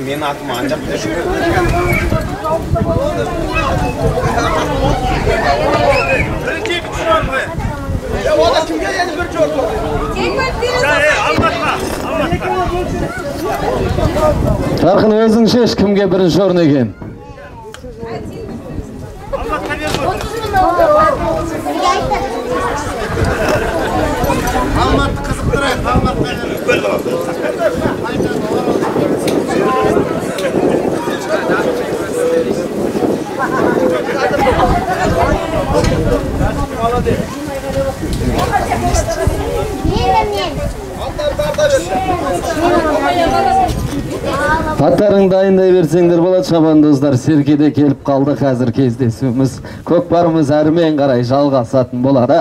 Менің атым анжақ Жарқын, өзің шеш, кімге бірінші орын екен? Алматты қызықтырайық, Алматты. Аттарың дайындай берсеңдер болады, шабандоздар. Серкеде келіп қалды, қазір кездесуіміз, көкпарымыз әрмен қарай жалғасатын болады.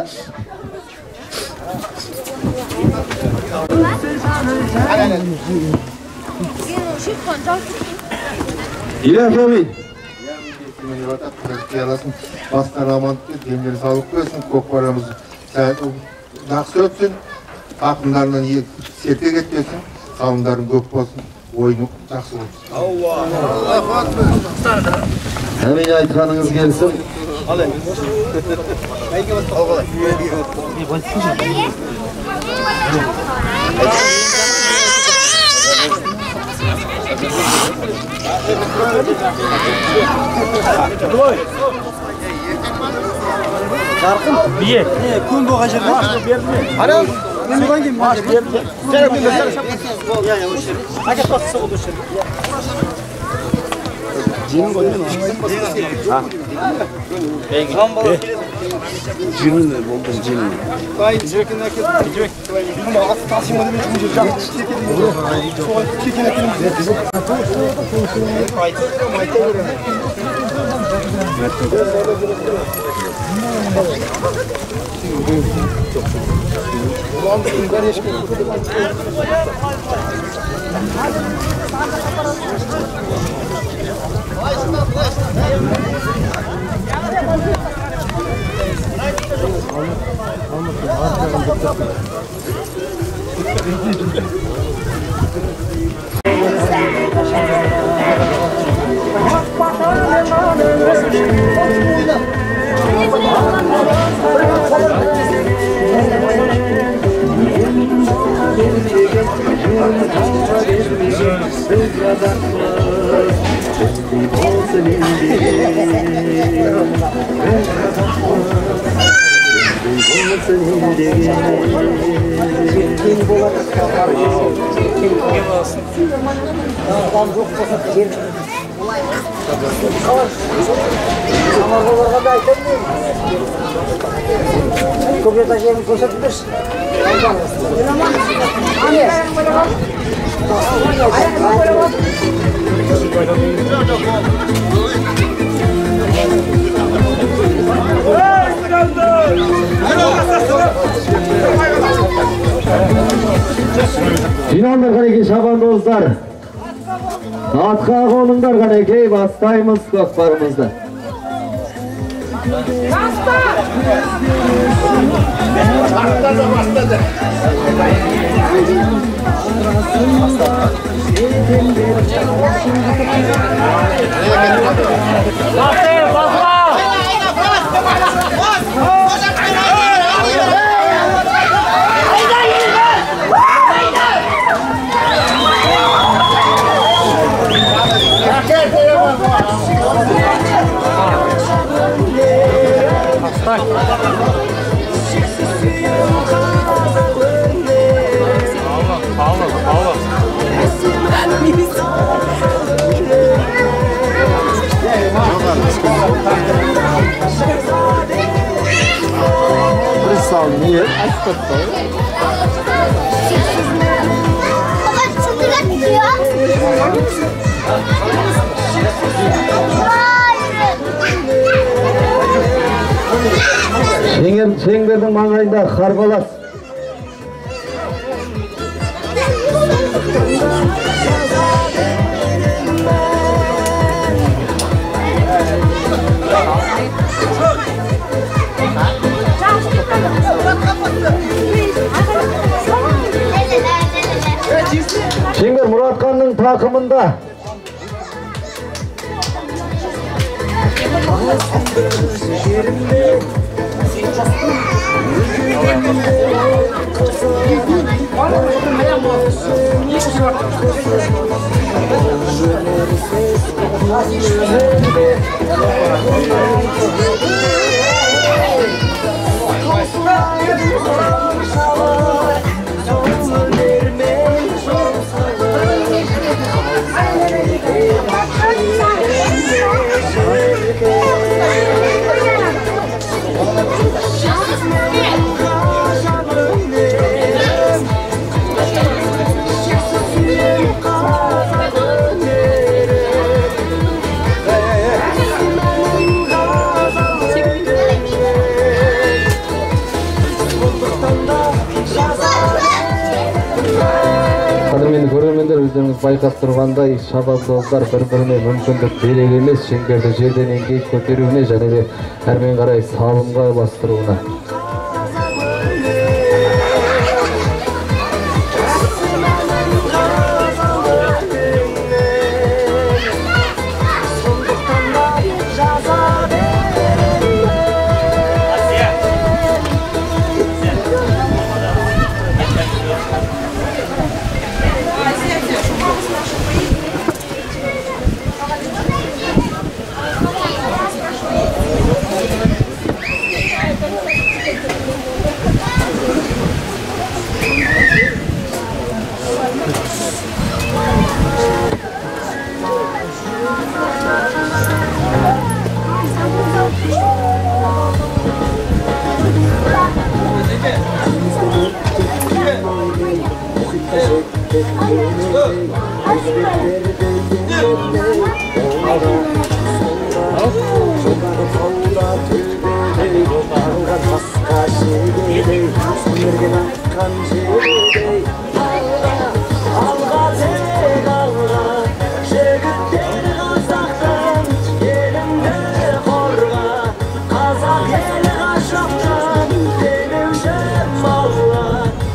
Иләхи. Басқан амандық, демдері саулық берсін, көкпарымыз жақсы өтсін, ақындарынан серке кетпесін, салымдарың көп болсын, ойыны жақсы болсын. Әмин, айтқаныңыз келсін. Жарқын бие. Күн болған жерде. Ана, содан кейін маш берді. Әкет басқысы болды осы жерде. Жиналыңдар қанекей, шабандоздар. Атқа қоныңдар қанекей, бастаймыз көкпарымызды. Бастады, бастады. Шеңбердің маңайында қарбалас. тақымында. Көрермендер, өздеріңіз байқап тұрғандай, шабандоздар бір-біріне мүмкіндік берер емес, шеңберді жерден еңкейіп көтеруіне және де әрмен қарай салымға бастыруына.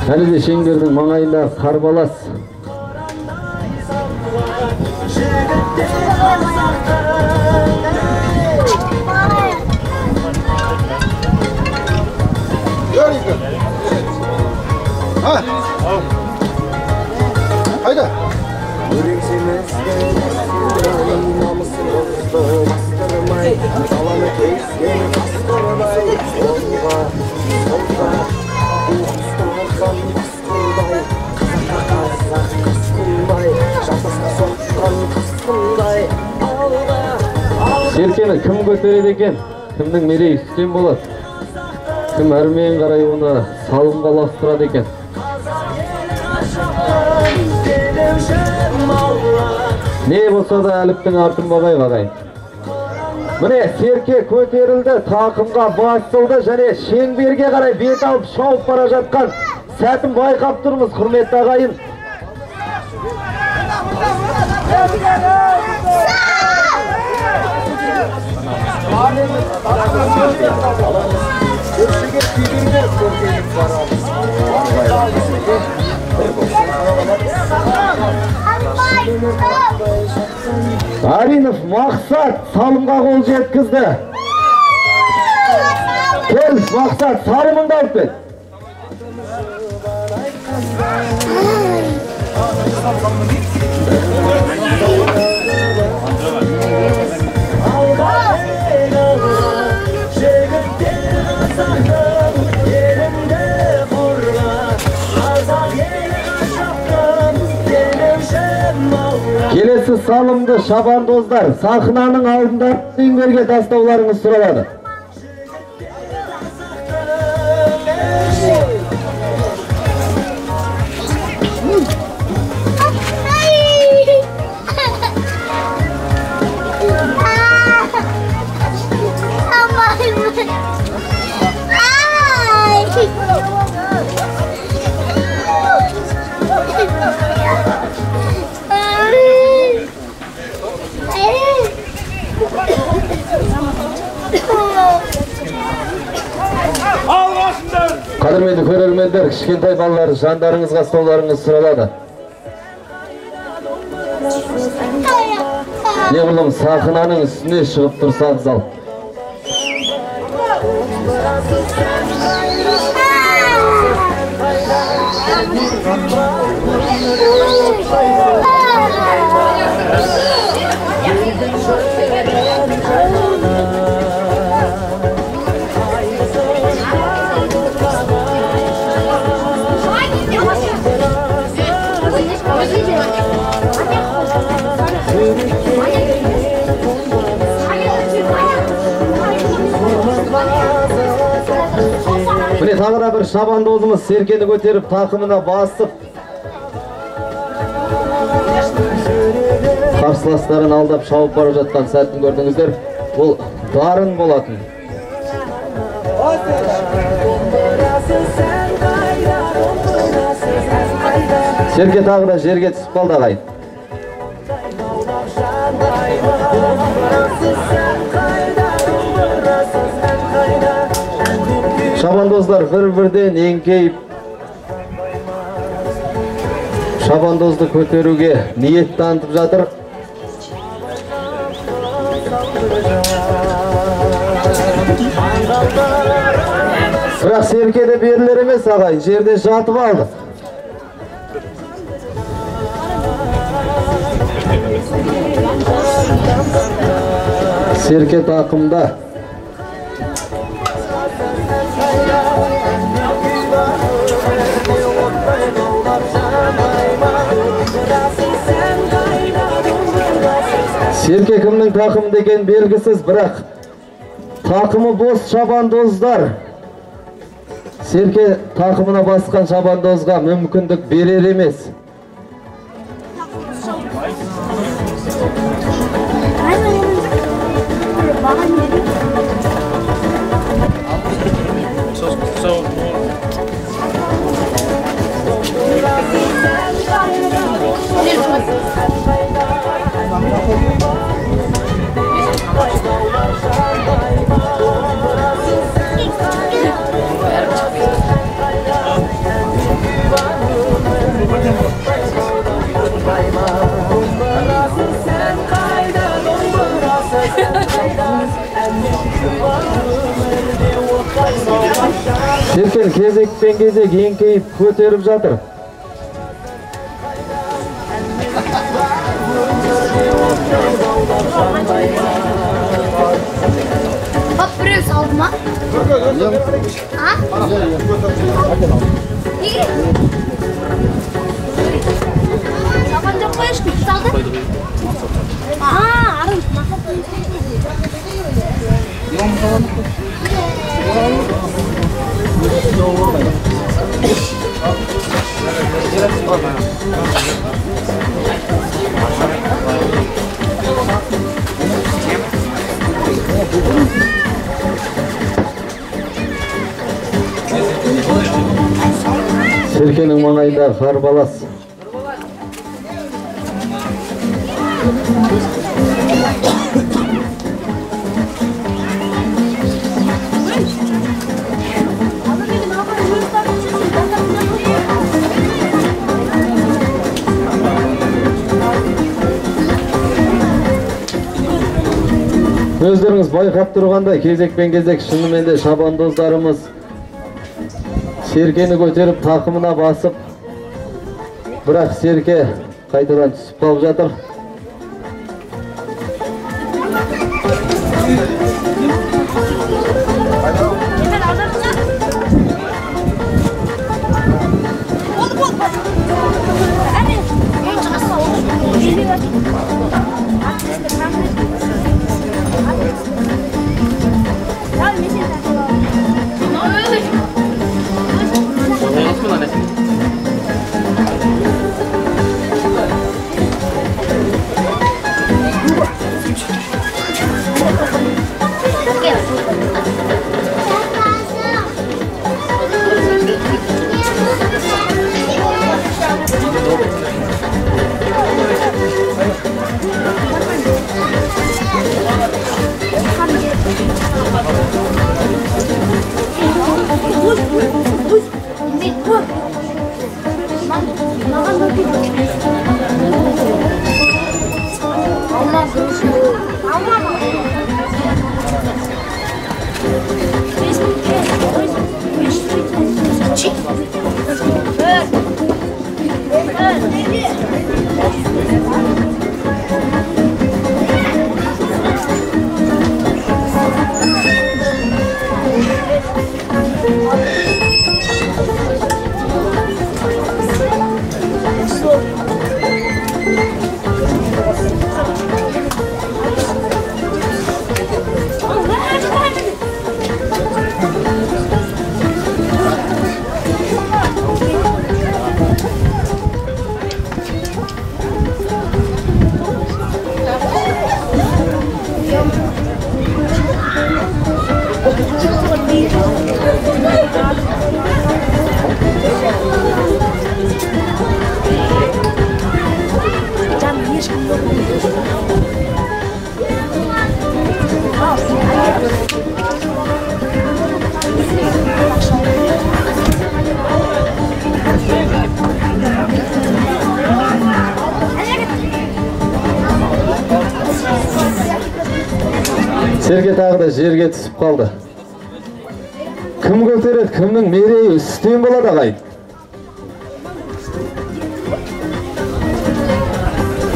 Әлі де шеңбердің маңайында қарбалас. Серкені кім көтереді екен? Кімнің мерейі үстем болады? Кім әрмен қарай оны салымға ластырады екен? Не болса да әліптің артын бағайық, ағайын. Міне, серке көтерілді, тақымға басылды және шеңберге қарай бет алып шауып бара жатқан сәтін байқап тұрмыз, құрметті ағайын. Аринов Мақсат салымға қол жеткізді. Кел, Мақсат, салымыңды алып кел. Келесі салымды шабандоздар сахнаның алдында шеңберге тастауларыңыз сұралады. Қадірменді көрермендер, кішкентай балалар, жандарыңызға ұстауларыңыз сұралады. Неғұрлым сахнаның үстіне шығып тұрса абзал. Міне тағы да бір шабандозымыз серкені көтеріп тақымына басып қарсыластарын алдап шауып бара жатқан сәтін көрдіңіздер. Бұл Дарын болатын. Серке тағы да жерге түсіп қалды ағайын. Шабандоздар бір-бірден еңкейіп шабандозды көтеруге ниет танытып жатыр. Бірақ серке де берілер емес ағайын, жерде жатып алды. Серке тақымда. Серке кімнің тақымы деген белгісіз, бірақ тақымы бос шабандоздар серке тақымына басқан шабандозға мүмкіндік берер емес. Серкен кезекпен кезек еңкейіп көтеріп жатыр. Bak біреу салды ма? А? Неге? Саған жоқ қой ешкім салды? А, арын. Серкенің маңайында қарбалас. Өздеріңіз байқап тұрғандай кезекпен кезек шынымен де шабандоздарымыз серкені көтеріп тақымына басып, бірақ серке қайтадан түсіп қалып жатыр. Серке тағы да жерге түсіп қалды. Кім көтереді, кімнің мерейі үстем болады ағайын?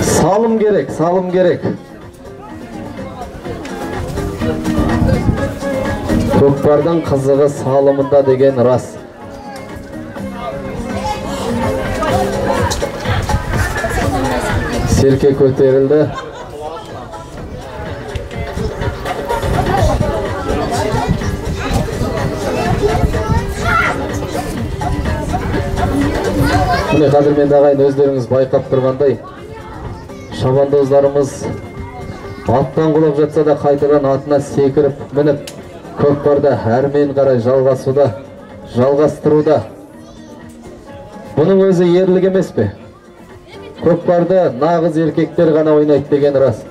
Салым керек, салым керек. Көкпардың қызығы салымында деген рас. Серке көтерілді. Міне қадірменді ағайын, өздеріңіз байқап тұрғандай, шабандоздарымыз аттан құлап жатса да қайтадан атына секіріп мініп, көкпарда әрмен қарай жалғасуда, жалғастыруда. Бұның өзі ерлік емес пе? Көкпарды нағыз еркектер ғана ойнайды деген рас.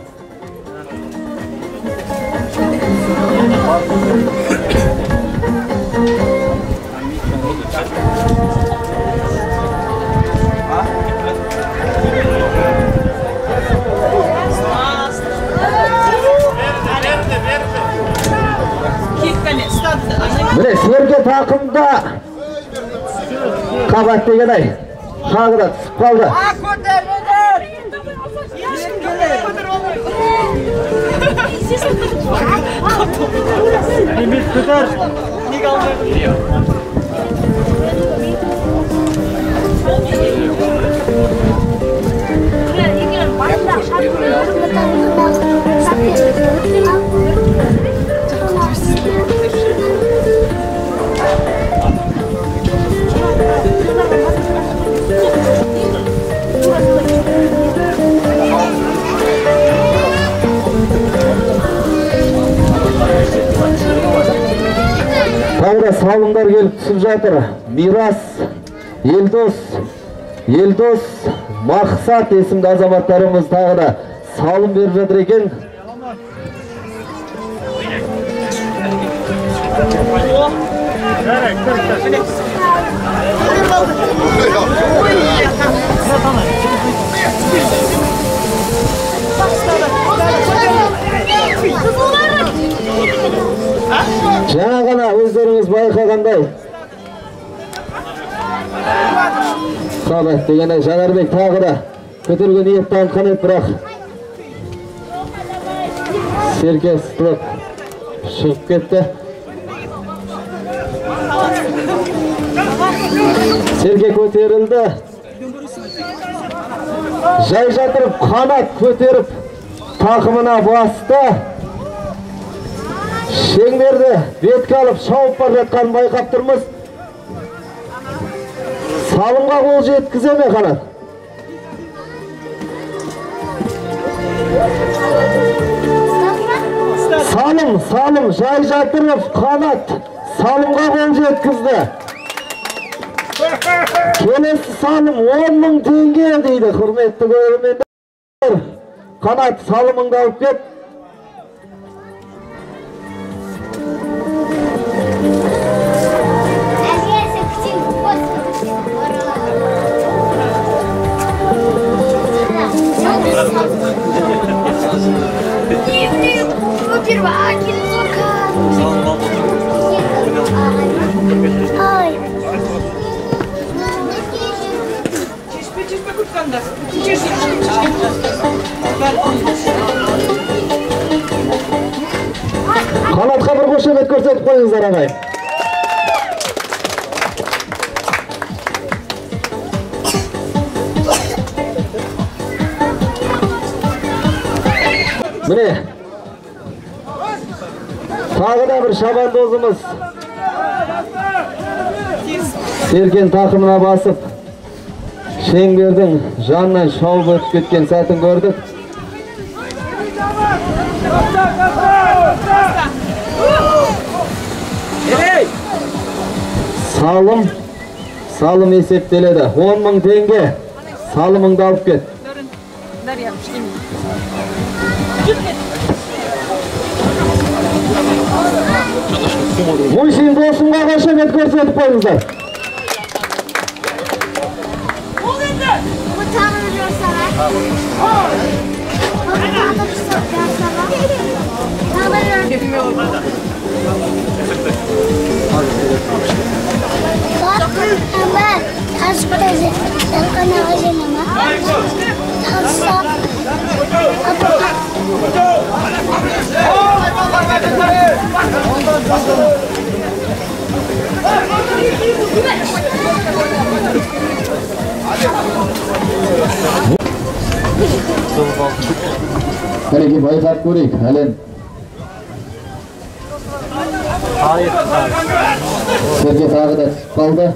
Міне Серке тақымда қабат деген ай, тағы да түсіп қалды. Тағы да салымдар келіп түсіп жатыр. Мирас, Елдос, Елдос, Мақсат есімді азаматтарымыз тағы да салым беріп жатыр екен. Жаңа ғана өздеріңіз байқағандай, қабат деген Жанарбек тағы да көтеруге ниет танытқан еді, бірақ Серке сытылып шығып кетті. Серке көтерілді. Жай жатырып қанат көтеріп тақымына басты. Шеңберді бетке алып шауып бара жатқанын байқап тұрмыз. Салымға қол жеткізе ме Қанат? Салым, салым, жай жатырып Қанат салымға қол жеткізді. Келесі салым 10 мың теңге дейді құрметті көрермендер. Қанат, салымыңды алып кет. Қанатқа бір қошемет көрсетіп қойыңыздар ағайын. Міне, тағы да бір шабандозымыз серкен тақымына басып, шеңбердің жанынан шауып өтіп кеткен сәтін көрдік. Салым, салым есептеледі. 10 мың теңге. Салымыңды алып кет. Мусин досымға қошемет көрсетіп қойыңыздар. Мінекей, байқап көрейік, әлем. Серке тағы да түсіп қалды.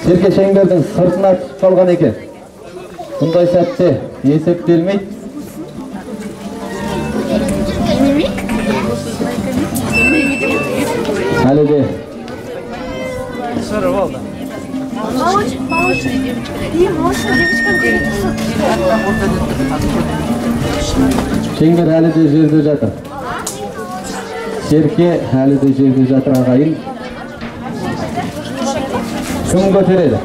Серке шеңбердің сыртына түсіп қалған екен. Бұндай сәтте есептелмейді. Әлі де. Шеңбер әлі де жерде жатыр. Серке әлі де жерде жатыр, ағайын. Кім көтереді?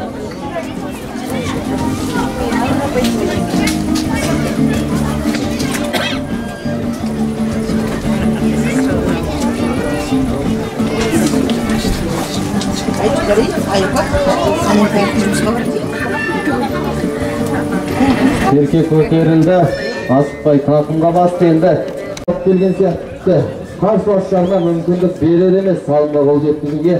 Серке көтерілді, асықпай тақымға басты. Енді келген сияқты қарсыластарына мүмкіндік берер емес салымға қол жеткізуге.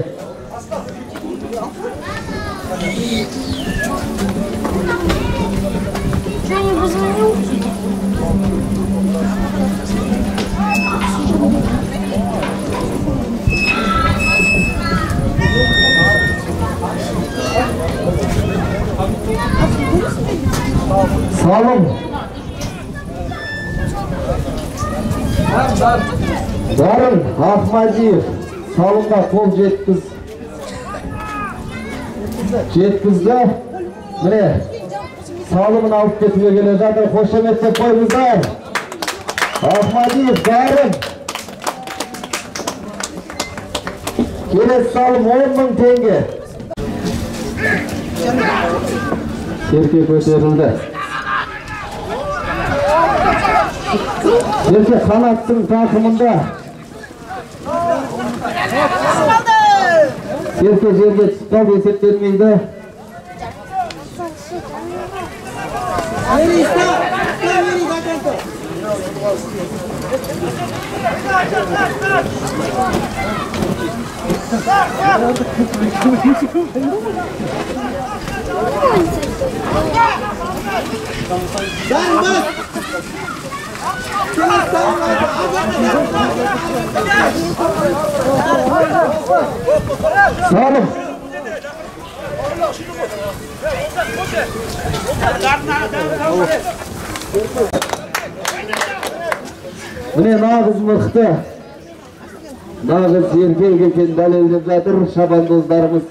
Салым. Дарын Ахмадиев салымға қол жеткізді. Міне, салымын алып кетуге келе жатыр. Қошеметтеп қойыңыздар. Ахмадиев Дарын. Келесі салым 10 мың теңге. Серке көтерілді. Серке қанаттың тақымында. Серке жерге түсіп қалды, есептелмейді. Салым. Міне, нағыз мықты, нағыз еркек екенін дәлелдеп жатыр шабандоздарымыз.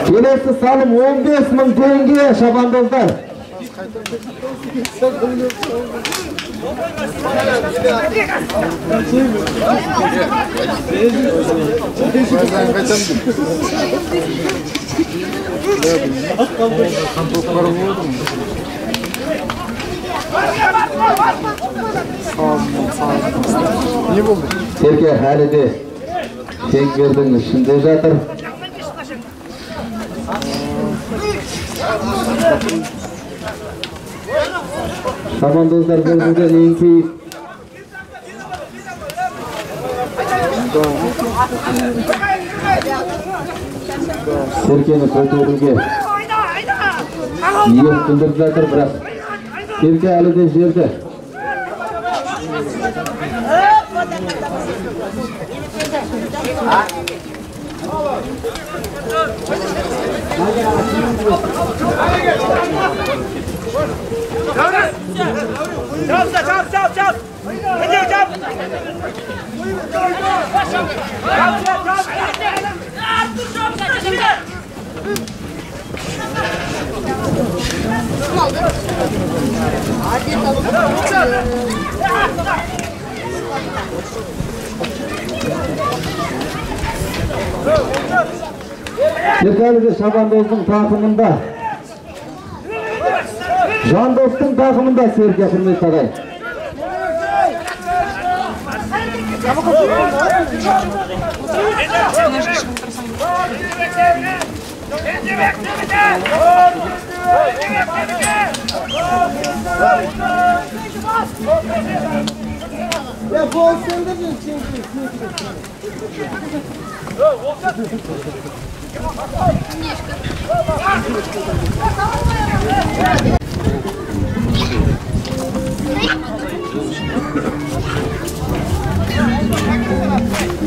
Келесі салым 15 мың теңге, шабандоздар. Не болды? Серке әлі де шеңбердің ішінде жатыр. Шабандоздар бұл жерден еңкейіп Серкені көтеруге ниет білдіріп жатыр, бірақ Серке әлі де жерде. Серке әлі де шабандоздың тақымында. Жандостың тақымында Серке, құрметті ағайын.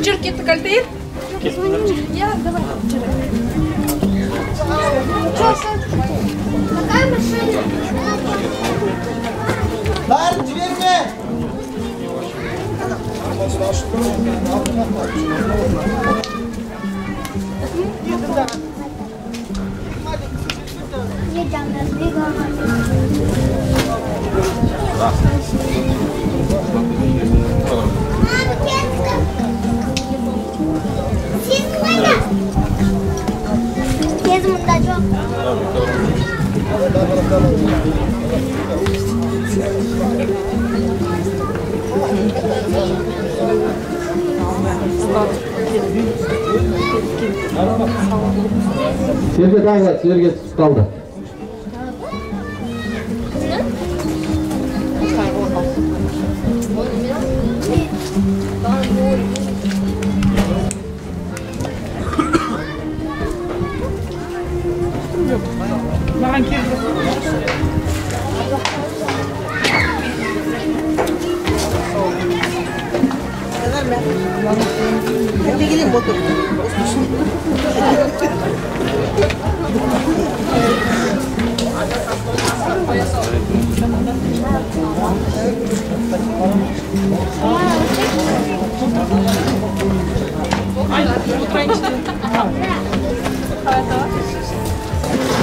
Жүр, кеттік, Альтаир. Я, давай. Какая машина? Бәрін жіберме! Tez mında жоқ. Серке тағы да жерге түсіп қалды. Маған келді.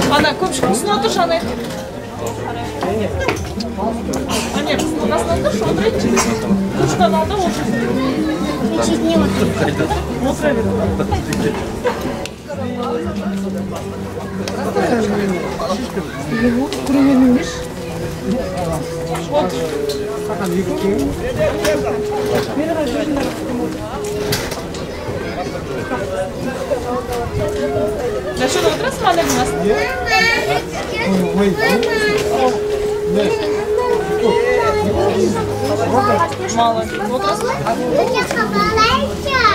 Ана көпшіктің үстіне отыршы, ана. Ане, қыздың қасына отыршы, отырайыншы. Ручканы ал да отыр. Чуть не отыр. Отыра бер. Отыр. Насчет отырасың ба, ананың астына? Молодец. Отырасың ба?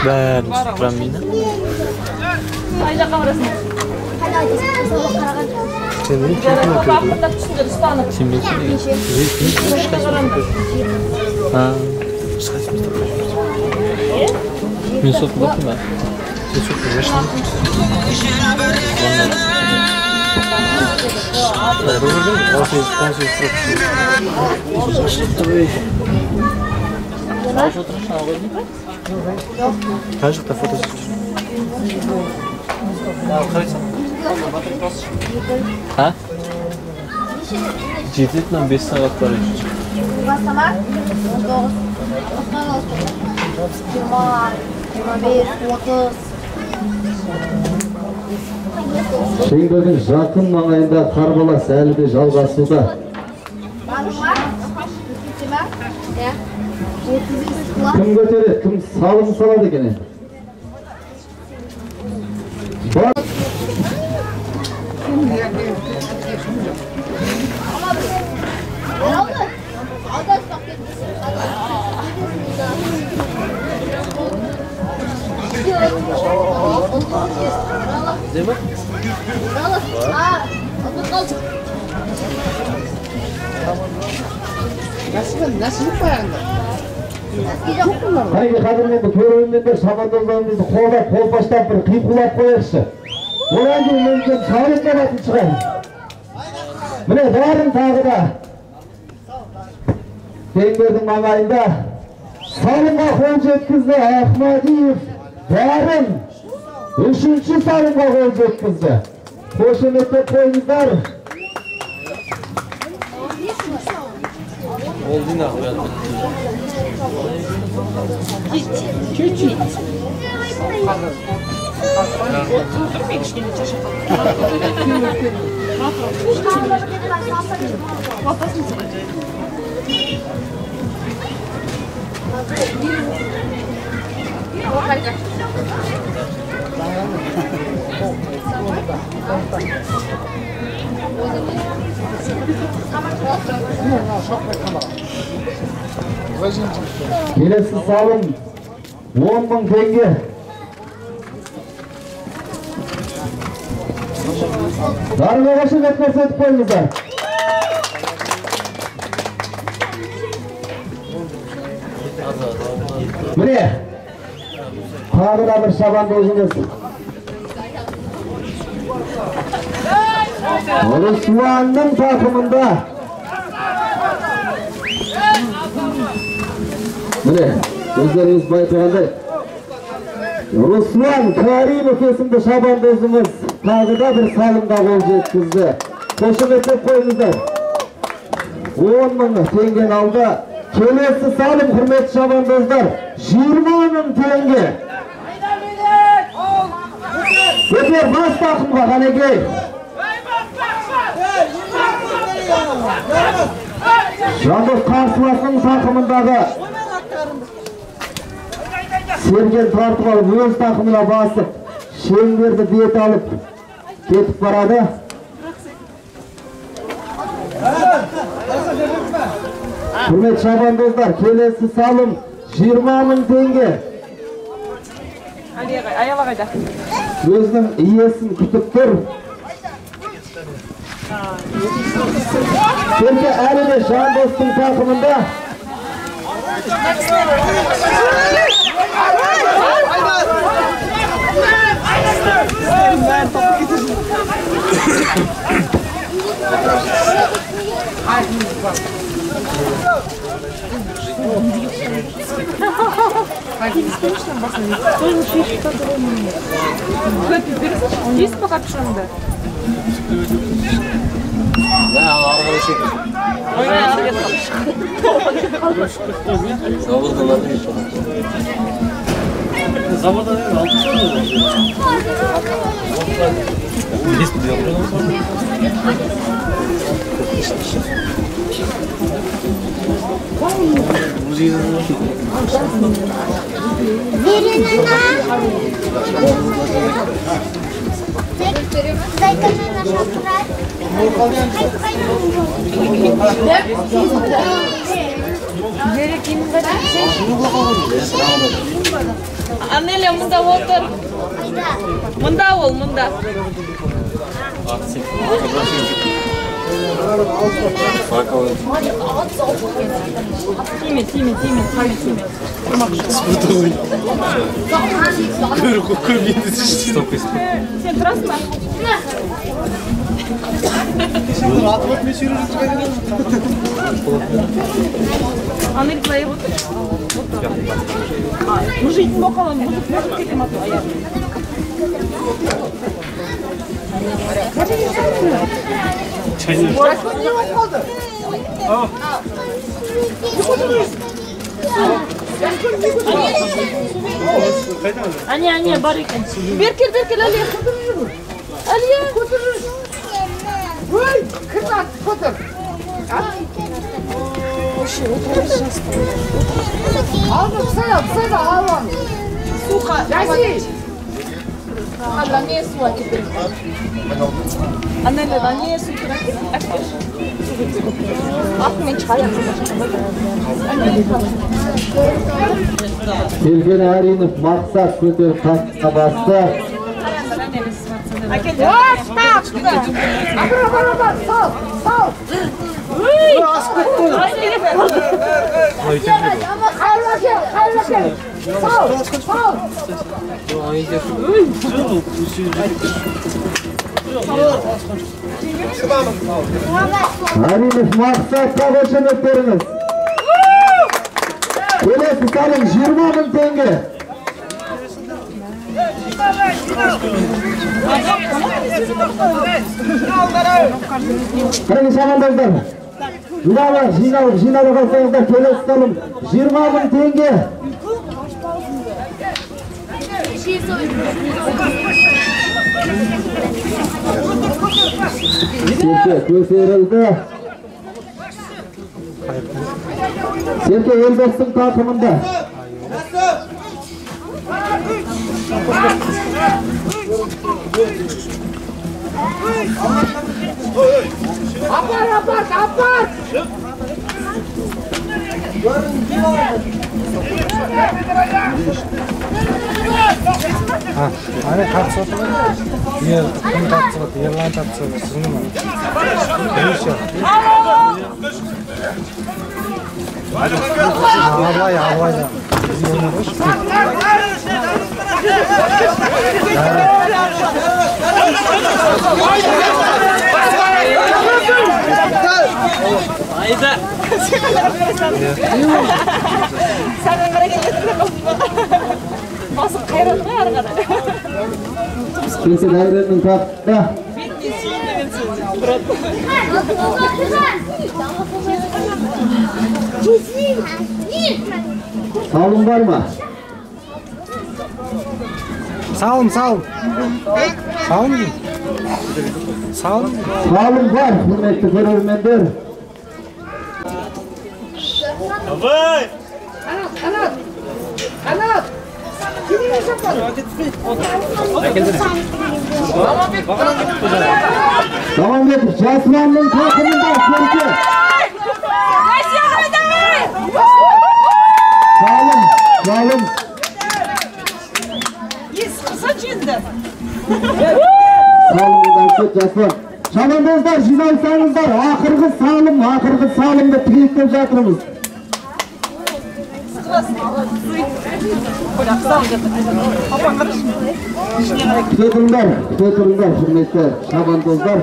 Бәрін тұрамын мені. Қай жаққа барасың? Сен не Ақырындап түсіңдер, ұстанып. Сен мен Мен сотын баттым ба? Сен сотын машина. Қай жақта фото түсіп жүр? А? Жетеді нам 5 сағат бар еще. Бастама 19, 20, 25, 30. Шеңбердің жақын маңайында қарбалас әлі де жалғасуда. Кім көтереді, кім салым салады екен енді? Қайғы қадірменді көрермендер шабандоздарымызды қолдап, қолпаштап бір қиқулап қояйықшы. Одан кейін мүмкін салым болатын шығар. Міне бәрін тағы да шеңбердің маңайында салымға қол жеткізді Ахмадиев. Бәрін үшінші салымға қол жеткізді. Қошеметтеп қойыңыздар. Чуть-чуть. Келесі салым 10.000 теңге. Дарынға қошемет көрсетіп қойыңыздар. Міне, тағы да бір шабандозымыз. Русланның тақымында. Міне, өздеріңіз байқағандай, Руслан Каримов есімді шабандозымыз тағы да бір салымға қол жеткізді. Қошеметтеп қойыңыздар. 10.000 теңгені алды. Келесі салым, құрметті шабандоздар, 20.000 теңге. Көтер бас тақымға, қанекей. Жандос қарсыласының тақымындағы серген тартып алып, өз тақымына басып, шеңберді бет алып кетіп барады. Құрметті шабандоздар, келесі салым 20.000 теңге. Өзінің иесін күтіп тұр. Серке әлі де Жандостың тақымында. Есть пока пшенда? Анеля, мында отыр. Мында ол, мында. Тиме, тиме, тиме, тиме, тиме. Сен тұрасың ба? Анель, былай отыр. Мужик боқалам, мужик кетем ату аяқ. Әне, әне, бар екен. Бер кел, бер кел, Әлия. Әлия. Ой, кірнат, көтер. Алды, сайда, сайда, алған. Суха. Жаси. Ана, су әкеп. Анелер, ане су әкеп. Артымен шығайық. Келген Аринов Мақсат көтеріп қасына басты. Сал, сал. Сал, сал. Аринов Мақсатқа қошемет беріңіз. Келесі салым 20 мың теңге. Қырғыз шабандоздар, жиналып, жиналып қалсаңыздар, келесі салым 20 мың теңге. Серке көтерілді. Серке Елдостың тақымында. Апар, апар, апар! Ане тартысып отыр ма? Кім тартысып отыр? Ерлан тартысып отыр, сіздің ма? Абылай, Абылай да. Айда. Саған қарай келіп басып қайрады ғой ары қарай. Келсе Дәуреннің тақымында. Бетіне сүйін деген сөз, брат. Салым бар ма? Салым, салым. Салым деймін. Салым. Салым бар, құрметті көрермендер. Давай! Қанат, қанат! Қанат! Заманбеков Жасұланның тақымында Серке. Салым, салым. Салымды кет Жасұлан. Шабандоздар, жиналсаңыздар, ақырғы салым, ақырғы салымды тігектеп жатырмыз. Күте тұрыңдар, күте тұрыңдар, құрметті шабандоздар.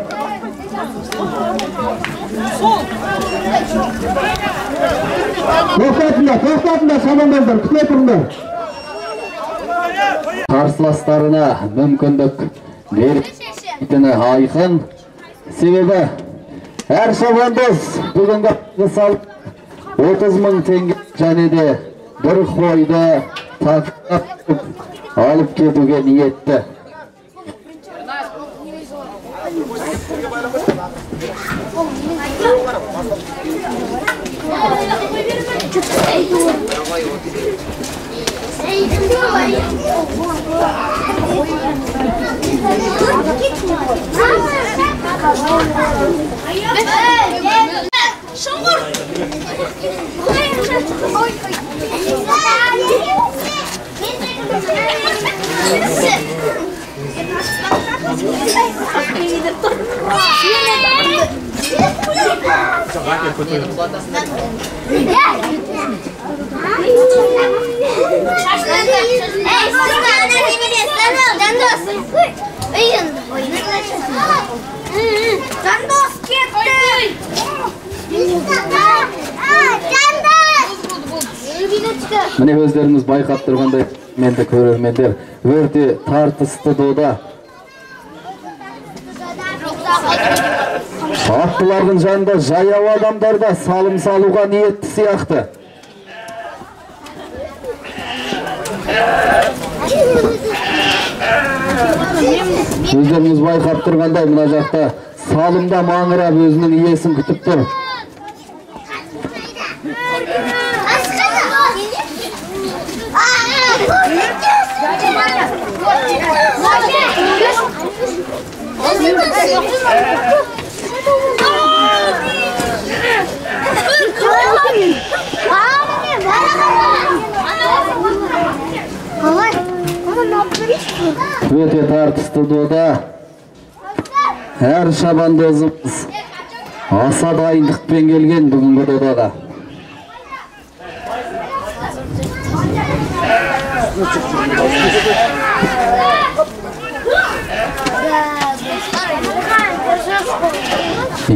Тоқтатыңдар, тоқтатыңдар, шабандоздар, күте тұрыңдар. Қарсыластарына мүмкіндік беретіні айқын. Себебі әр шабандоз бүгінгі салып 30 мың теңге және де бір қойды тартып алып кетуге ниетті. Міне өздеріңіз байқап тұрғандай, менді көрермендер, өте тартысты дода. Аттылардың жанында жаяу адамдар да салым салуға ниетті сияқты. Өздеріңіз байқап тұрғандай, мына жақта салымда маңырап өзінің иесін күтіп тұр. Өте тартысты дода. Әр шабандозымыз аса дайындықпен келген бүгінгі додаға.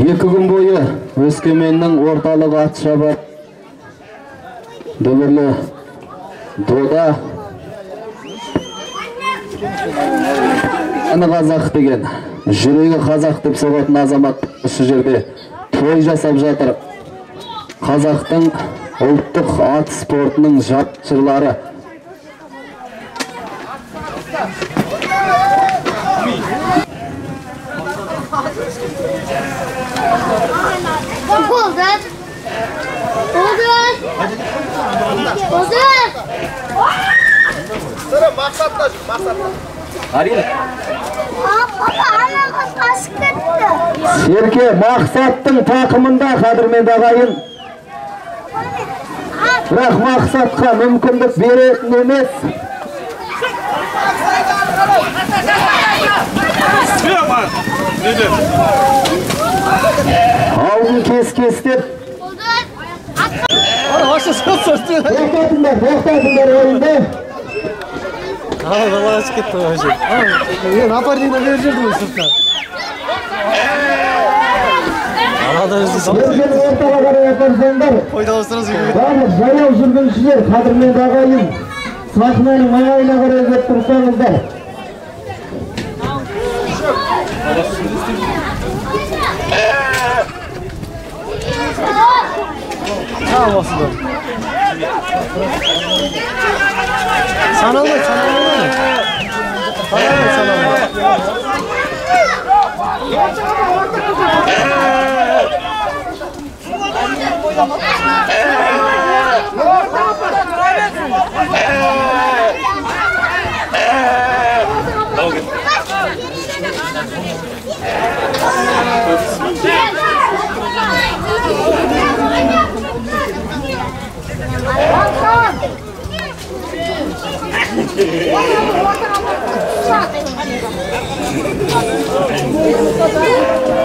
Екі күн бойы Өскеменнің орталық ат шабар дүбірлі дода. Аны қазақ деген, жүрегі қазақ деп соғатын азамат осы жерде той жасап жатыр. Қазақтың ұлттық ат спортының жапшырлары. Серке Мақсаттың тақымында, қадірменді ағайын. Бірақ Мақсатқа мүмкіндік беретін емес. Алдын кес-кестеп. Тоқтатыңдар, тоқтатыңдар ойынды. Ала ашып кетті ғой. Мен напарнигіне беріп жібердім ғой сыртқа. Ертең ортаға қарай апарсаңдар. Барлық жаяу жүргіншілер, қадірменді ағайын, сахнаның маңайына қарай келіп тұрсаңыздар. Саналмайды, саналмайды. Саналмайды, саналмайды.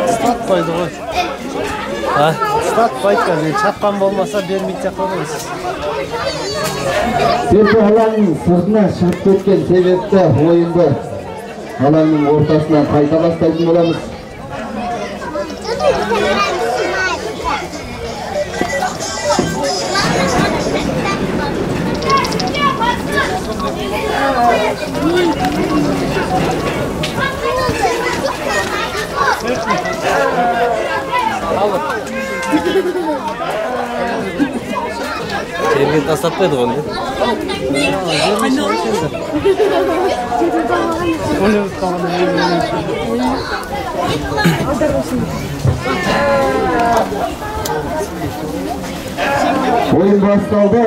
Ұстатпайды ғой. Ұстатпайды қазір. Шапқан болмаса бермейді сияқты ғой. Серке алаңның сыртына шығып кеткен себепті ойынды алаңның ортасынан қайта бастайтын боламыз. Жерге тастатпайды ғой. Ойын басталды.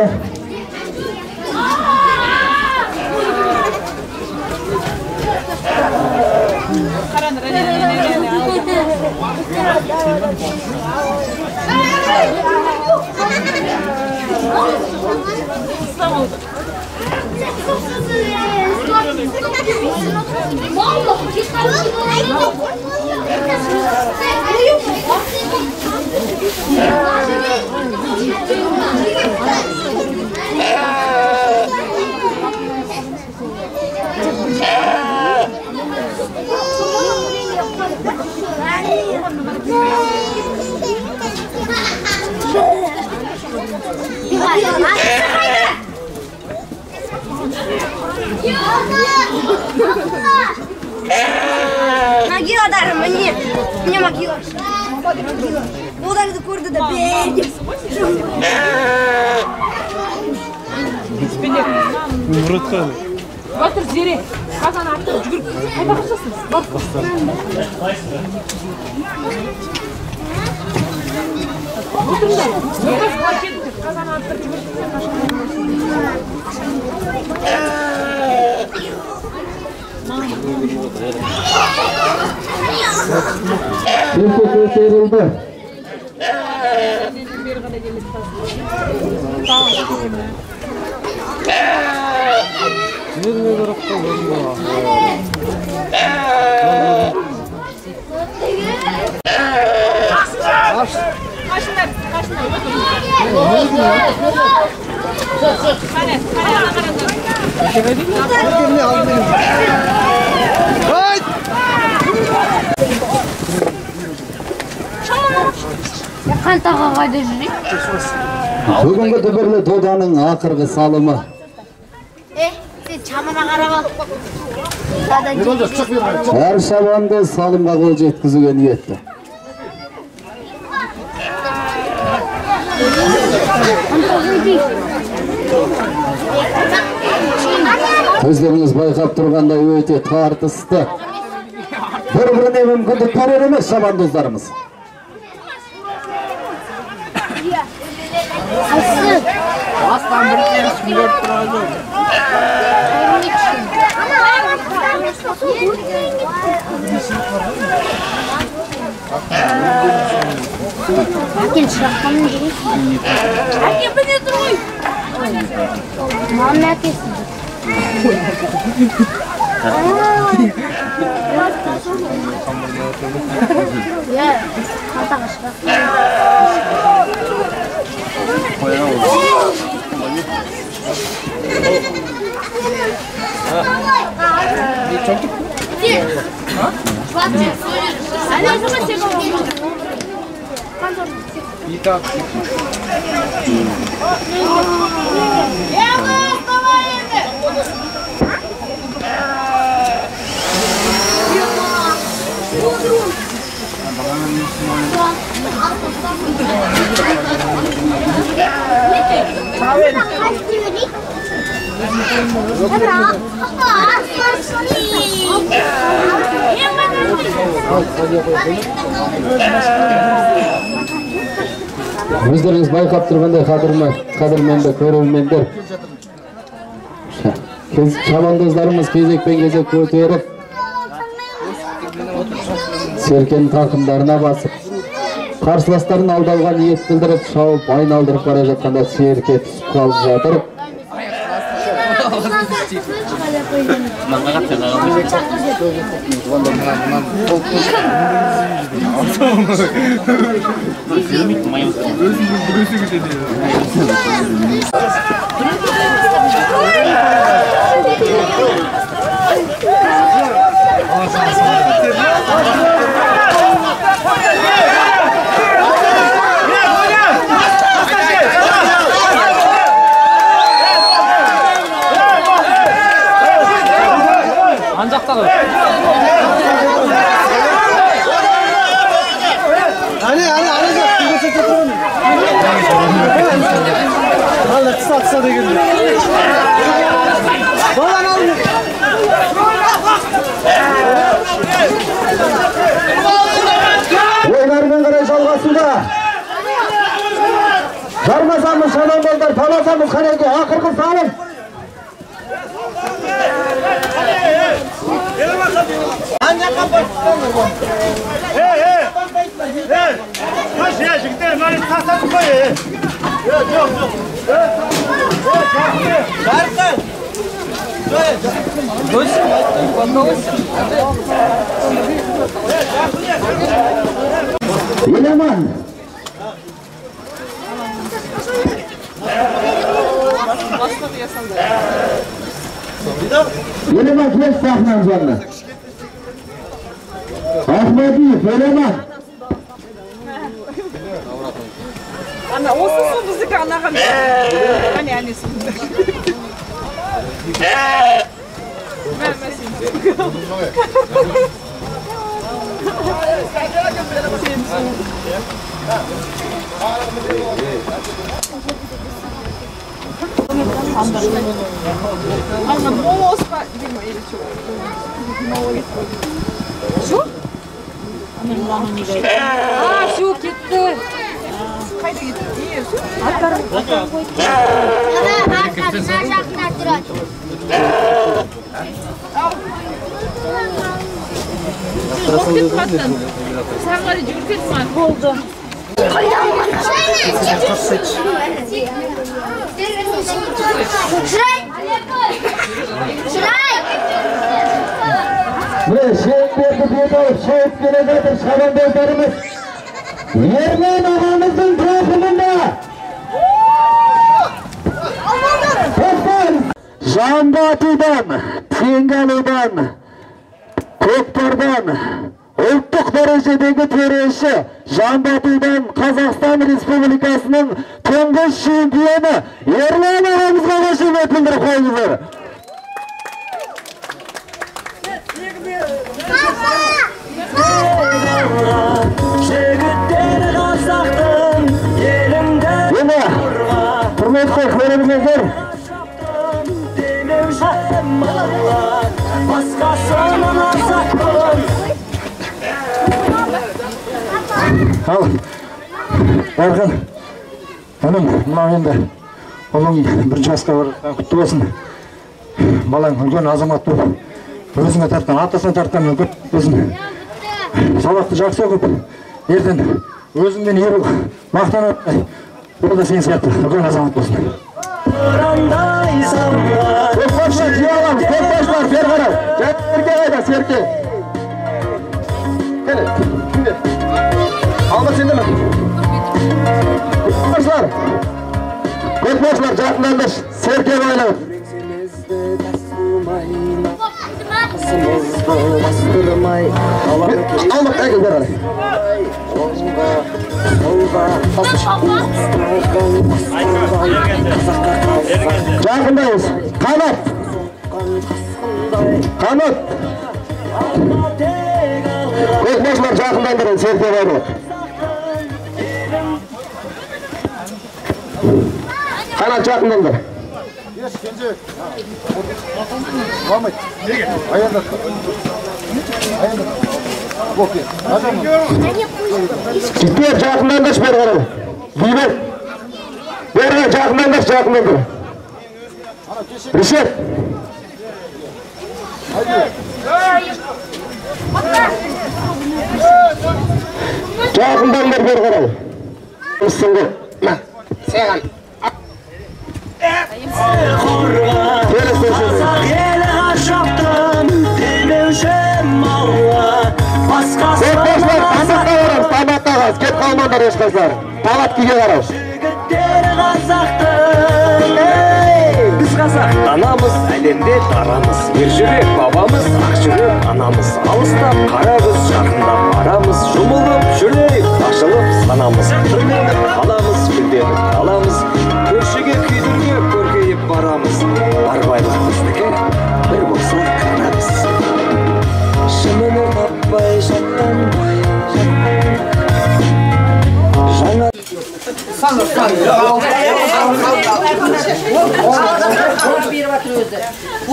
Могила даже мне, мне могила. Оларды көрді да бе деп. Батыр Зере, қазан аттырып жүгіріп, қайда қашасың? Бар. Отырыңдар. Нұртас, бар кетіңдер. Қазан аттырып жүгіріп, Серке көтерілді. Қашыңдар, қашыңдар. Қане, қане, ана қараңдар. Қантаға қайда жүрейік? Бүгінгі дүбірлі доданың ақырғы салымы. Сен шамына қарап ал. Әр шабанды салымға қол жеткізуге ниетті. Өздеріңіз байқап тұрғандай өте тартысты. Бір-біріне мүмкіндік берер емес шабандоздарымыз. Бастан бір кеміс көріп тұрады. Әкен шыраққанын керек. Әкен міне тұр ғой. Мамның әкесі. Иә, қантаға шырақ. Өздеріңіз байқап тұрғандай, қадірменді көрермендер, шабандоздарымыз кезекпен кезек көтеріп, серкенің тақымдарына басып, қарсыластарын алдауға ниет білдіріп, шауып айналдырып бара жатқанда серке түсіп қалып жатыр. Ойлармен қарай жалғасуда. Жармасамыз, шабандоздар, таласамыз, қанеке, ақырғы салым. Еламан. Еламан кел сахнаның жанына. Ахмадиев, Еламан. Ана, осы су біздікі анаған. Әне, әне су. Мә, мә сен. Что? А, все, кетті. Қайда кетті? Аттар. Саған қарай жүгіріп кетті ма? Болды. Міне шеңберді бет алып шауып келе жатыр шабандоздарымыз. Ермен ағамыздың тақымында. Жамбы атудан, теңге алудан, көкпардан ұлттық дәрежедегі төреші жамбы атудан Қазақстан Республикасының тұңғыш чемпионы Ерлан ағамызға қошемет білдіріп қойыңыздар. Жігіттер қазақтың еліңді қорға. Құрметті көрермендер, ал Дархан інім, мынау енді ұлың бір жасқа барған құтты болсын. Балаң үлкен азамат болып, өзіңе тартқан, атасына тартқан үлкен болсын. Сабақты жақсы оқып, ертең өзіңмен ер мақтанып, ол да сен сияқты үлкен азамат болсын. Көкбасшы жия аламыз, көкбасшылар бері қарай. Серке қайда, Серке? Кәне, кімде? Алмат сенде ме? Көкбасшылар, көкбасшылар жақындаңдаршы, Серке байланып. Алмат, әкел бері қарай. Жақындаймыз. Қанат. Қанат. Көкбасшылар жақындаңдар, Серке байланып. Қанат жақындаңдар. Жігіттер жақындаңдаршы бері қарай. Бейбіт. Бері қарай жақындаңдаршы, жақындаңдар. Ришет. Жақындаңдар бері қарай. Саған. Қазақ елі ғажаптым, демеуші малға. Көкбасшылар тамаққа барамыз, тамаққа қарыз, кет қалмаңдар ешқайсылары. Палаткіге қарай. Жігіттер қазақтың, біз қазақ данамыз, әлемде дарамыз. Ер жүрек бабамыз, ақ жүрек анамыз. Алыстап қара көз, жақындап барамыз. Жұмылып жүрейік, ашылып санамыз. Түрленіп қаламыз, гүлденіп қаламыз. Көршіге күйдіріп көркейіп барамыз. Бар байлық біздікі, бір болса қанамыз. Шын өмір таппай жаттанбай, жаңа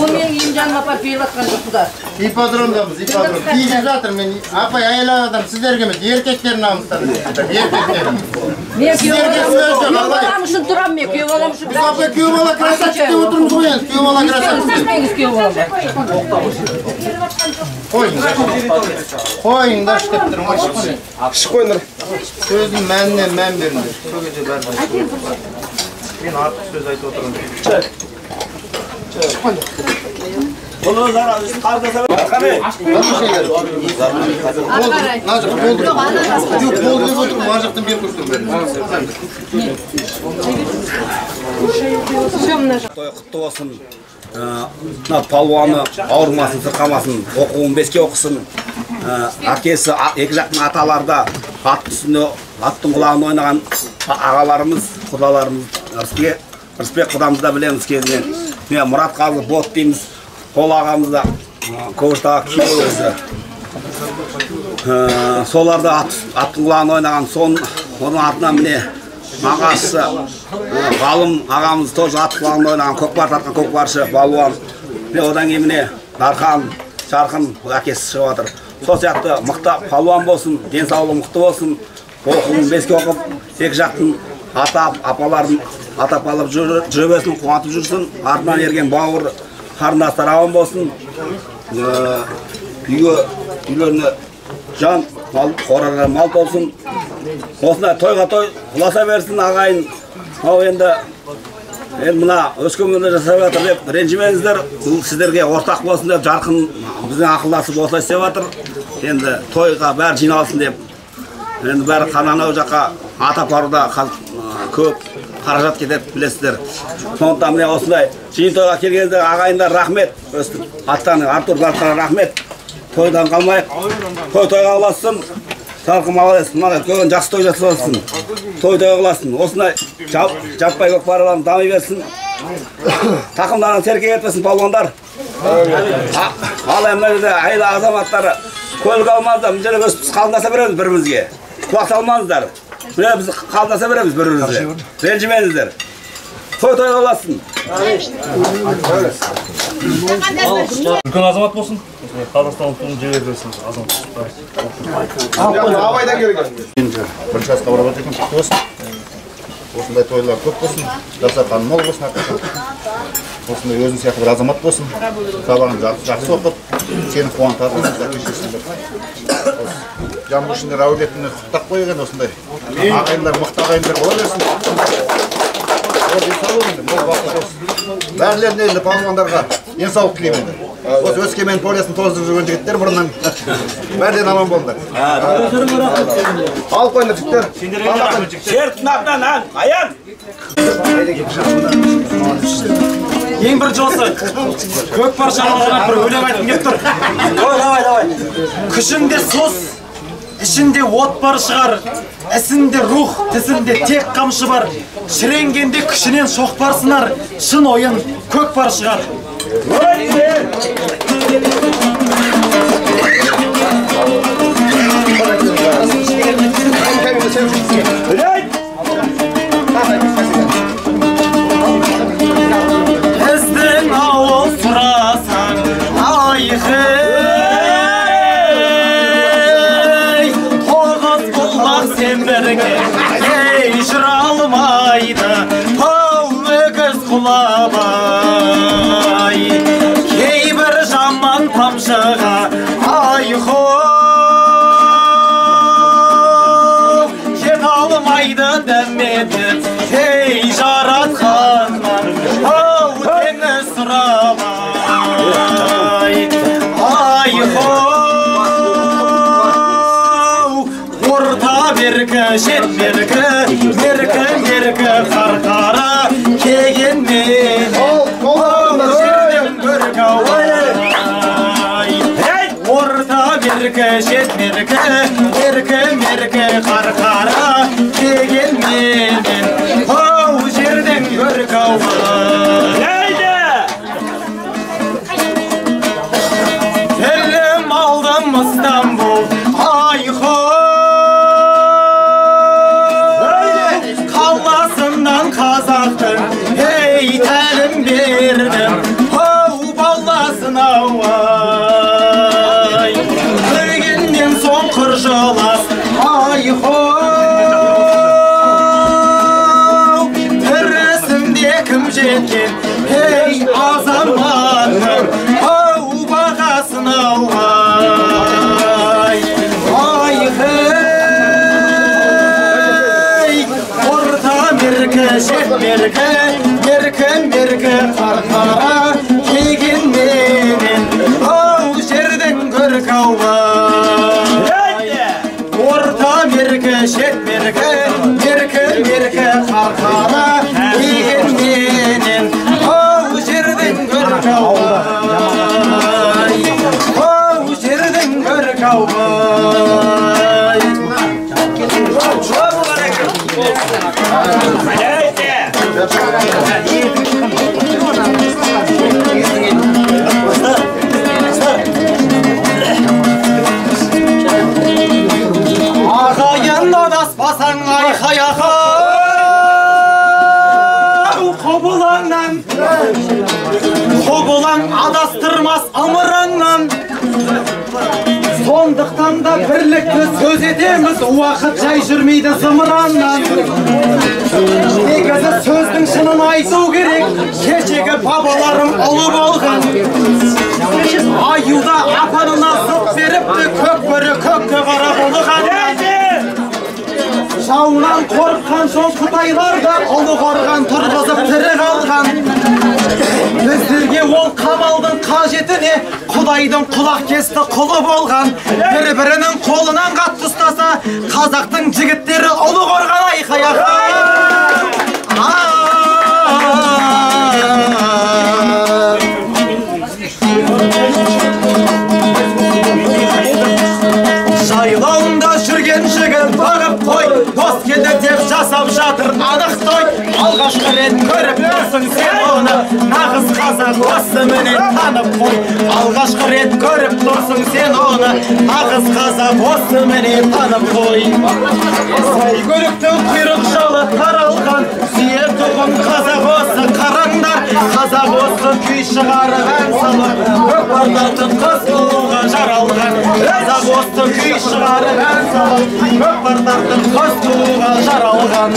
Ол менің үйім жаныма апарып беріп жатқан жоқ құда. Ипподромдамыз, ипподром. Киіп жатыр мен, апай, әйел адам сіздерге емес, еркектер намыстан. Еркектер. Мен күйеу балам үшін тұрамын мен, күйеу балам үшін. Біз апай күйеу бала красавчик деп отырмыз ғой енді, күйеу бала красавчик. Күйеу балама. Қойыңдар. Қойыңдаршы деп тұрмын ғой. Ішіп қойыңдар. Сөздің мәніне мән беріңдер. Сол кезде бәрі. Мен артық сөз айтып отырмын. Той құтты болсын. Мына палуаны ауырмасын, сырқамасын, оқуын беске оқысын. Әкесі, екі жақтың аталары да ат үстінде, аттың құлағын ойнаған ағаларымыз, құдаларымыз, Рысбек құдамызды да білеміз кезінен. Міне Мұратқазы бот дейміз, қол ағамыз да Көкшетауға күйеу өзі. Соларды аттың құлағын ойнаған, оның артынан міне ағасы Ғалым ағамыз тоже ат құлағында ойнаған, көкпар тартқан көкпаршы балуан. Міне одан кейін міне Дархан, Жарқын әкесі шығып жатыр. Сол сияқты мықты палуан болсын, денсаулығы мықты болсын, оқуын беске оқып, екі жақтың ата апаларын ата апалап жүре берсін, қуантып жүрсін. Артынан ерген бауыр қарындастар аман болсын. Үйге үйлеріне жан, мал, қоралары мал толсын. Осындай тойға той ұласа берсін ағайын. Мынау енді мына Өскеменде жасап жатыр деп ренжімеңіздер. Бұл сіздерге ортақ болсын деп Жарқын біздің ақылдасып осылай істеп жатыр. Енді тойға бәрі жиналсын деп. Енді бәрі анау жаққа ат апаруда көп қаражат кетеді, білесіздер. Сондықтан міне осындай жиын тойға келгенде ағайындар рахмет. Өстіп аттан Артур Дарханға рахмет. Тойдан қалмайық. Той тойға ұлассын. Жарқын молодец, мына көген жақсы той жасасын. Той тойға ұлассын. Осындай жаппай көкпарларым дами берсін. Тақымдарынан серке кетпесін палуандар. Ал мына жерде әйел азаматтары көлік алмаңыздар, мына жерде өстіп біз қалыңдаса береміз бір-бірімізге. Құлақ салмаңыздар. Міне біз қалыңдаса береміз бір-бірімізге. Ренжімеңіздер. Той тойға ұлассын. Үлкен азамат болсын. Қазақстан ұлтының жебе берсін азамат. Абайдан келген. Енді бірінші жасқа барып жатыр екен, құтты болсын. Осындай тойлар көп болсын, дастарханы мол болсын, әрқашан. Осындай өзің сияқты бір азамат болсын. Сабағын жақсы оқып, сені қуантатын әке-шешесін бір. Жамбылшындар әулетіне құттықтап қойған осындай. Ағайындар, мықты ағайындар бола берсін. Денсаулық енді, мол бақыт болсын. Бәрілеріне енді палуандарға денсаулық тілеймін енді. Осы Өскемен полесін тоздырып жүрген жігіттер бұрыннан бәрінен аман болыңдар. Алып қойыңдар жігіттер. Серіктің атынан ән, Аян. Ең бірінші осы көкпар шаруаларына бір өлең айтқым келіп тұр. Давай, давай. Күшінде сос, ішінде от бар шығар, ісінде рух, тісінде тек қамшы бар. Шіренгенде күшінен шоқпар сынар, шын ойын көкпар шығар. Біздің ауыл сұрасаң, айқын, тоғыз бұлақ сен бірге, ей жүре алмайды, тау өгіз құлабай. Кейбір жаман тамшыға айхо, жете алмайды дәметіп, ей жаратқаннан, ау теңіз сұрабай. Айхо, орта беркі, шет беркі, меркі, меркі, қарқара, кегенмен, жердің көркі ай. Орта беркі, шет беркі, меркі, меркі, қарқара, кегенменен, ау жердің көркі ай. Тілім алдым Истанбул, айхо, қаласынан қазақтың, ей тәлім бердім, ау баласына ай. Көргеннен соң құр жылас, айхо, тірісінде кім жеткен, ей азаматтың, ау бағасын ай. Айхей, орта меркі, шет меркі, меркі, меркі, қарқара, кегенменен, ау жердің көркі ай. Орта меркі, шет меркі, меркі, меркі, қарқара, кегенменен, ау жердің көркі ай. Ау жердің көркі ай. Қобылаңнан, қобылаң адастырмас ымырыңнан. Сондықтан да бірлікті сөз етеміз, уақыт жай жүрмейді зымыраннан. Негізі сөздің шынын айту керек, кешегі бабаларым ұлы болған. Аюда апанына зып беріпті, көк бөрі көкке қарап ұлыған. Жауынан қорыққан соң қытайлар да ұлы қорған тұрғызып тірі қалған. Біздерге ол қамалдың қажеті не, Құдайдың құлақ кесті құлы болған. Бір-бірінің қолынан қатты ұстаса, қазақтың жігіттері ұлы қорған айқай айқай. Жайлауында жүрген жігіт бағып қой, дос келді деп жасап жатыр анық той. Алғашқы рет көріп тұрсың сен оны, нағыз қазақ осы міне танып қой. Алғашқы рет көріп тұрсың сен оны, нағыз қазақ осы міне танып қой. Сәйгүліктің құйрық жалы таралған, сүйетұғын қазақ осы қараңдар. Қазақ осы күй шығарып ән салып, көкпар тартып қыз қылуға жаралған. Қазақ осы күй шығарып ән салып, көкпар тартып қыз қылуға жаралған.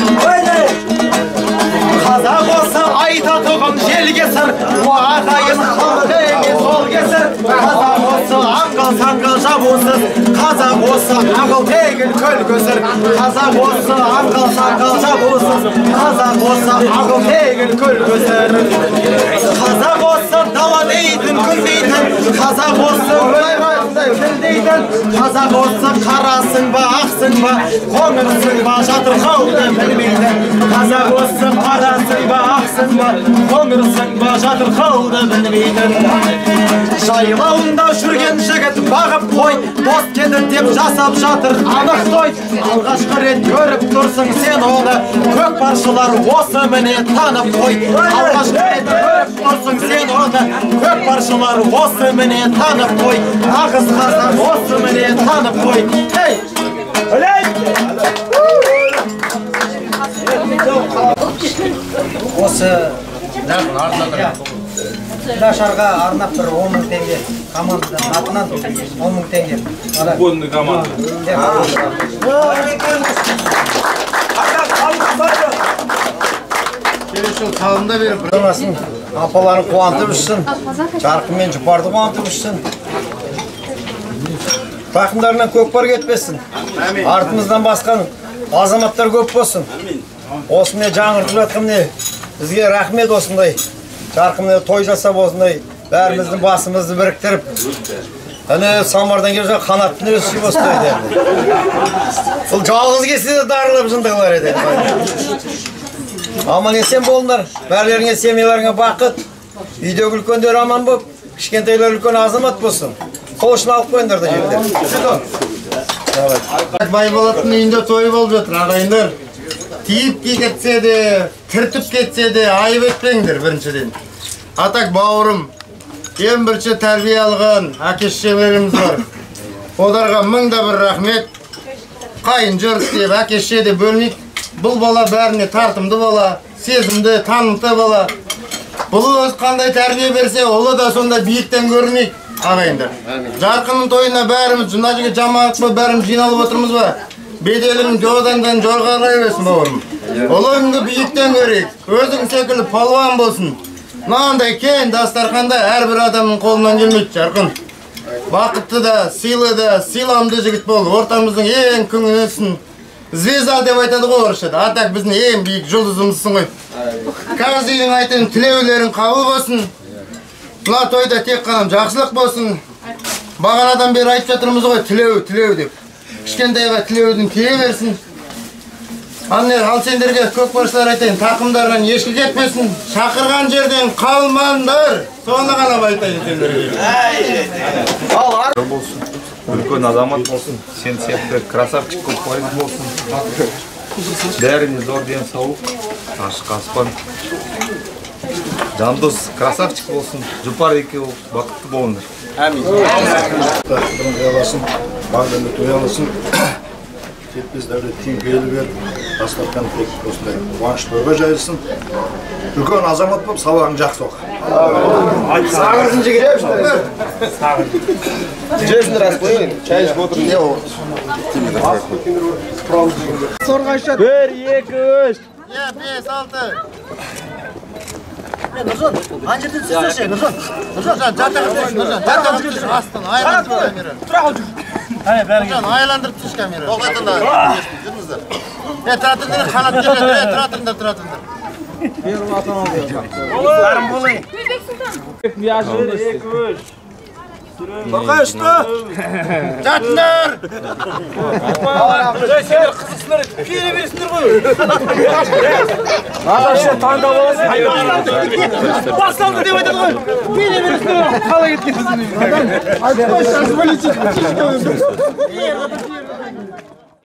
Қазақ осы айтатұғын желге сыр, ағайын халқы емес ол кесір. Қазақ осы аңғал-саңғал жабусыз, қазақ осы ағыл тегіл көл көсір. Қазақ осы аңғал-саңғал жабусыз, қазақ осы ағыл тегіл көл көсір. Қазақ осы дала дейтін күн дейтін, қазақ осы тіл дейтін, қазақ осы қарасың ба ақсың ба қоңырсың ба жатырқауды білмейтін. Қазақ осы қарасың ба ақсың ба қоңырсың ба жатырқауды білмейтін. Жайлауында жүрген жігіт бағып қой, дос келді деп жасап жатыр анық той. Алғашқы рет көріп тұрсың сен оны, көкпаршылар осы міне танып қой. Алғашқы рет көріп тұрсың сен оны, көкпаршылар осы міне танып қой. Нағыз қазақ осы міне танып қой. Ей! Осы Дашарға арнап бір 10 мың теңге команданың атынан 10 мың теңге. Футбольный команда. Келесі жыл салымда беріп, апаларын қуантып ішсін, Жарқын мен Жұпарды қуантып ішсін. Тақымдарынан көкпар кетпесін. Артымыздан басқан азаматтар көп болсын. Осындай жаңғыртып жатқан міне бізге рахмет осындай. Жарқын той жасап осындай бәріміздің басымызды біріктіріп, әне Самардан келіп жатқан Қанаттың өзі сүйіп осындай еді. Бұл жалғыз келсе де дарылып жындығылар еді. Аман есен болыңдар, бәрілеріңе семьяларыңа бақыт, үйдегі үлкендер аман болып, кішкентайлар үлкен азамат болсын. Сол үшін алып қойыңдар да жігіттер. Байболаттың үйінде той болып жатыр, ағайындар. Тиіп кетсе де, түртіп кетсе де айып етпеңдер біріншіден. Атак бауырым, ең бірінші тәрбие алған әке шешелеріміз бар. Оларға мың да бір рахмет. Қайын жұрт деп, әке шеше деп бөлмейді. Бұл бала бәріне тартымды бала, сезімді, танымды бала. Бұл өз қандай тәрбие берсе, олы да сонда биіктен көрінейік, ағайындар. Жарқынның тойына бәріміз, мына жерге жамағат болып бәріміз жиналып отырмыз ба? Беделің жодандан жоғарылай берсін бауырым. Ұлыңды биіктен көрейік, өзің секілді палуан болсын. Мынандай кең дастарханда әрбір адамның қолынан келмейді Жарқын. Бақытты да, сыйлы да, сыйламды жігіт бол. Ортамыздың ең күңісін звезда деп айтады ғой орысшада. А так біздің ең биік жұлдызымызсың ғой. Каждыйың айтын тілеулерің қабыл болсын. Мына тойда тек қана жақсылық болсын. Бағанадан бері айтып жатырмыз ғой, тілеу, тілеу деп. Кішкентайға тілеудің тие берсін. Ал сендерге көкпаршылар айтайын, тақымдарынан ешкі кетпесін, шақырған жерден қалмаңдар. Соны ғана айтайын сендерге. Болсын, үлкен азамат болсын, сен сияқты красавчик көкпаршы болсын. Бәріне зор денсаулық, ашық аспан. Жандос красавчик болсын, Жұпар екеуі бақытты болыңдар. Әмин. Бағдәулет той алсын, жетпес дәулет тең келі бер. Дастархан тек осындай қуаныш тойға жайылсын. Үлкен азамат болып сабағын жақсы оқы. Сағырсын жігіт. Жесін рас қойын. Чай ішіп отыр. Не ол? 1, 2, 3. 5, 6. Нұржан, ана жерден түсірші, Нұржан. Нұржан, жатақ түсір, Нұржан, жатақ түсір, астын, айландырып камера. Тұра қал жүр. Нұржан, айландырып түсір камера. Тоқтатыңдар, жүріңіздер. Тұра тұрыңдар, қанат келеді, тұра тұрыңдар, тұра тұрыңдар. Бәрін болайын. 1, 2, 3. Торқай ұшты. Жатыңдар! Сендер қызықсыңдар, келе бересіңдер ғой. Ағашы таңдап аласың. Басталды деп айтады ғой. Келе бересіңдер, қалай кеткенсің.